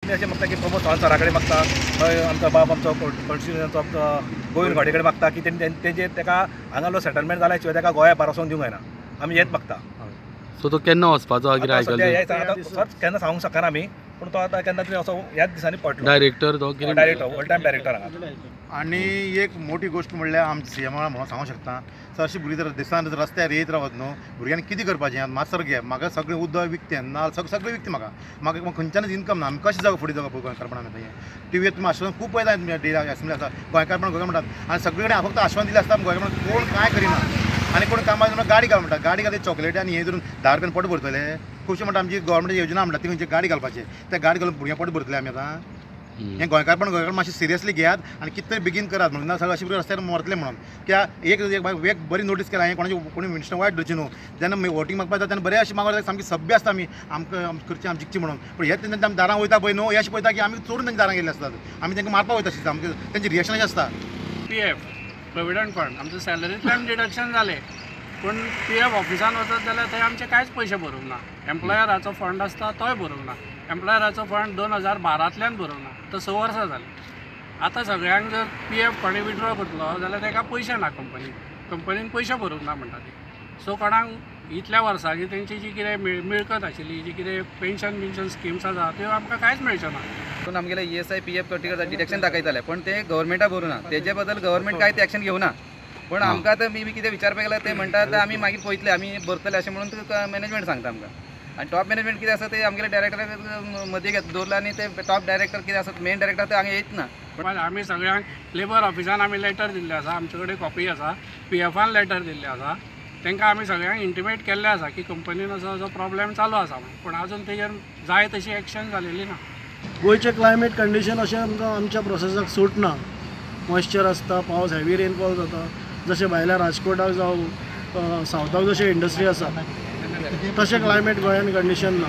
आमी अशें मागता की प्रमोद सावंत सरा कडेन मागता, आमचो बाब आमचो कॉन्स्टिट्युशनाचो गोविंद गावडे कडेन मागता की तेंचे ताका हांगा सेटलमेंट जाल्या शिवाय ताका गोंया भायर वचोंक दिवंक जायना, आमी हेच मागता. सो तो केन्ना वचपाचो आतां केन्ना सांगूंक शकना आमी, पूण तो आतां केन्ना तरी असो ह्याच दिसांनी पडलो. डायरेक्टर तो डायरेक्टर ऑल टायम डायरेक्टर हांगा. आनी एक मोठी गोश्ट म्हणल्यार आमच्या सीएमा म्हणून सांगूंक शकता सर, अशी भुरगीं जर दिसान रस्त्यार येयत रावत न्हू, भुरग्यांनी कितें करपाचें? मातसर घे म्हाका सगळें उदक विकतें ना, सगळें विकतें म्हाका, म्हाका खंयच्यानच इनकम ना. आमी कशें जावं फुडें जावं गोंयकारपण? आमी हें टिवीर तुमी आश्वासन खूब पळयता, असेंब्ली आसा गोंयकारपण गोंयकार म्हणटात आनी सगळे कडेन फक्त आश्वासन दिलें आसता, गोंयकारपण कोण कांय करिना. आनी कोण कामाक गाडी घाल म्हणटा, गाडी घालती चॉकलेटी आनी हें धरून 10 रुपयान पोट भरतले. खुबशे म्हणटा आमची गव्हर्मेंट योजना म्हणटा ती खंयची गाडी घालपाची, त्या गाडी घालून भुरग्यां पोट भरतले आमी आतां. हें गोंयकारपण गोंयकार मातशें सिरियसली घेयात आनी कितें तरी बेगीन करात म्हणून, ना सगळें अशें रस्त्यार मरतलें म्हणून. कित्याक एक एक बरी नोटीस केला हांवें, कोणाची कोणी मिनिस्टर वायट धरची न्हू, जेन्ना वोटींग मागपा जाता तेन्ना बरें अशें मागता, सामकी सभ्य आसता आमी, आमकां करची आमी जिखची म्हणून. पूण हे तेन्ना आमी दारां वयता पळय न्हू, हे अशें पळयता की आमी चोरून तेंच्या दारां गेल्ले आसतात, आमी तांकां मारपाक वयता अशें आमकां तेंचें रिएक्शन अशें आसता. पी एफ प्रोविडंट फंड आमचें सॅलरींतल्यान डिडक्शन जालें, पूण पी एफ ऑफिसान वचत जाल्यार थंय आमचे कांयच पयशे भरूंक ना. एम्प्लॉयराचो फंड आसता तोय भरूंक ना. एम्प्लॉयराचो फंड 2012तल्यान भरूंक ना, तो 6 वर्सां जालीं. आतां सगळ्यांक जर पी एफ कोणी विड्रॉ करतलो जाल्यार ताका पयशे ना, कंपनीन पयशे भरूंक ना म्हणटा ती. सो कोणाक इतल्या वर्सांची तेंची जी कितें मिळकत आशिल्ली, जी कितें पेन्शन बिन्शन स्किम्स आसा त्यो आमकां कांयच मेळच्यो ना. पूण आमगेले ESI PF कटी करता डिडक्शन दाखयताले, पण ते गव्हर्मेंटा भरूं ना, तेजे बद्दल गव्हर्मेंट कांय ते एक्शन घेवना. पण आमकां आतां मी कितें विचारपाक गेल्यार ते म्हणटा आमी मागीर पळयतले, आमी भरतले अशें म्हणून मॅनेजमेंट सांगता आमकां. आनी टॉप मॅनेजमेंट कितें आसा ते आमगेले डायरेक्टराक मदीं घेत दवरला आनी ते टॉप डायरेक्टर कितें आसा मेन डायरेक्टर ते हांगा येयत ना. पण आमी सगळ्यांक लेबर ऑफिसान आमी लेटर दिल्ले आसा, आमचे कडेन कॉपी आसा, पी एफान लेटर दिल्ले आसा, तांकां आमी सगळ्यांक इंटिमेट केल्लें आसा की कंपनीन असो असो प्रॉब्लेम चालू आसा म्हणून, पूण आजून तेजेर जाय तशी एक्शन जालेली ना. गोंयचें क्लायमेट कंडिशन अशें आमकां आमच्या प्रोसेसाक सूट ना. मॉइश्चर आसता, पावस हेवी रेनफॉल जाता. जशें भायल्या राजकोटाक जावं सावथाक जशें इंडस्ट्री आसा तशें क्लायमेट गोंयान कंडिशन ना.